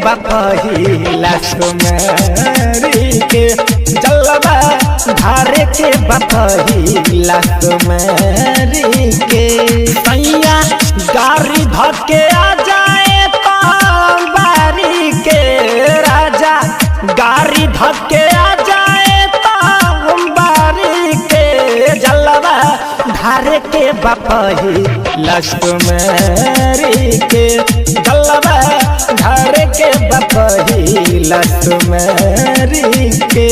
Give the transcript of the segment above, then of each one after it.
बपहिला सुमरी के जलवा धारे के बपहिला सुमरी के। सैया गाड़ी धके आ जाए बारी के राजा, गाड़ी धके आ जाए बारी के जलवा धारे के बपही लक्ष्मरी के जलवा धारे के बपही लक्ष्मरी के।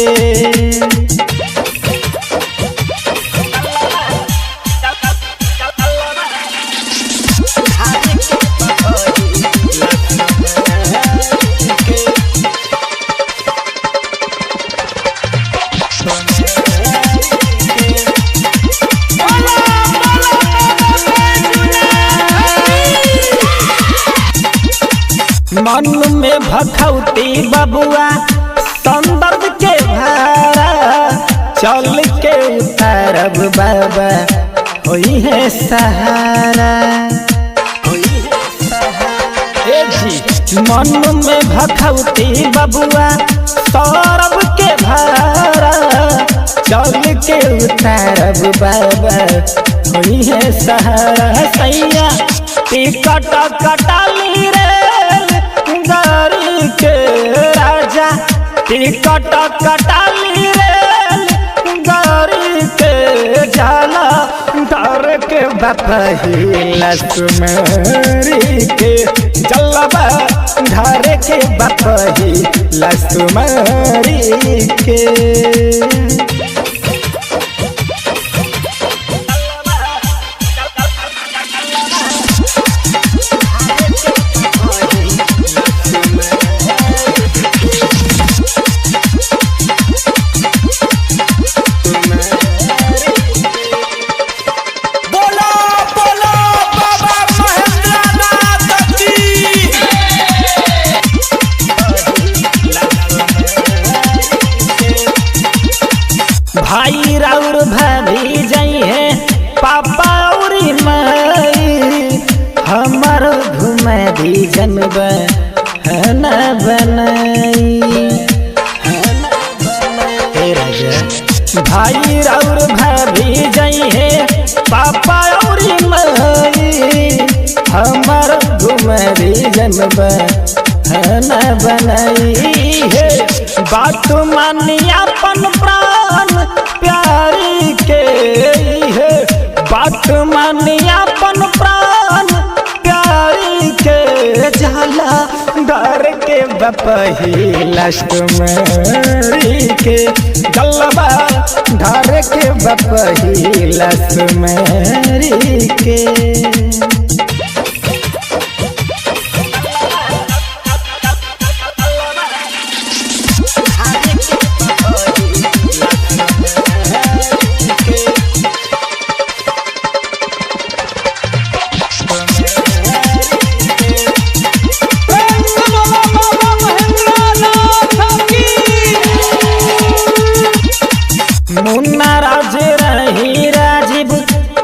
मन में भखौती बबुआ संदर्भ के भारा, चल के उतारब बाबा होई है सहारा। ए जी मन में भखौती बबुआ सौरभ के भारा, चल के उतारब बाबा होई है सहारा। सैया टिकट कटाली रे गाड़ी के राजा, टिकट कटाली रे गाड़ी के जाला डर के बपही लक्ष्मरी के जलवा धारे के बपही लक्ष्मरी के। बोलो बोलो बाबा महेंद्र नाथ की। भाई राउर भाभी जाई है पापा और माई, हमर घुमा दी जनब है न बनाई। हे राजा भाई राउर भाभी जाई है पापा और माई, हमर घुमा दी जनब है न बनाई। हे बात मानी अपन प्राण प्यारी के, हे बात मानी अपन प्राण प्यारी के जाला डर के बपही लक्ष्मरी के जलवा डर के बपही लक्ष्मरी के। प्रेम से बोलो बाबा महेंद्र नाथ की। मुन्ना राज रही राजीव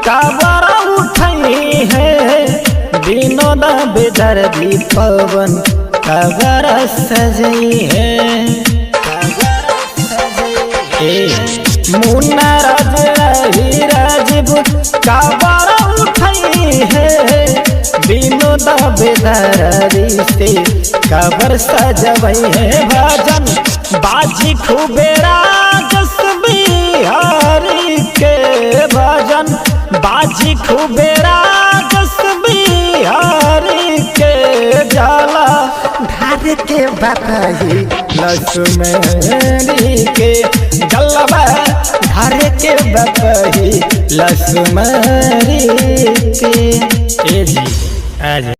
काबर उठई है, विनोद बेदर्दी पवन काबर सजई है। ए मुन्ना राज रही राजीव काबर उठई है, विनोद बेदर्दी से काबर सजवई है। भजन बाजी खूबे राजस बिहारी के, भजन बाजी खूबे राजस बिहारी के जाला धार के बपही लक्ष्मरी के जलवा धार के बपही लक्ष्मरी के। ए जी आज।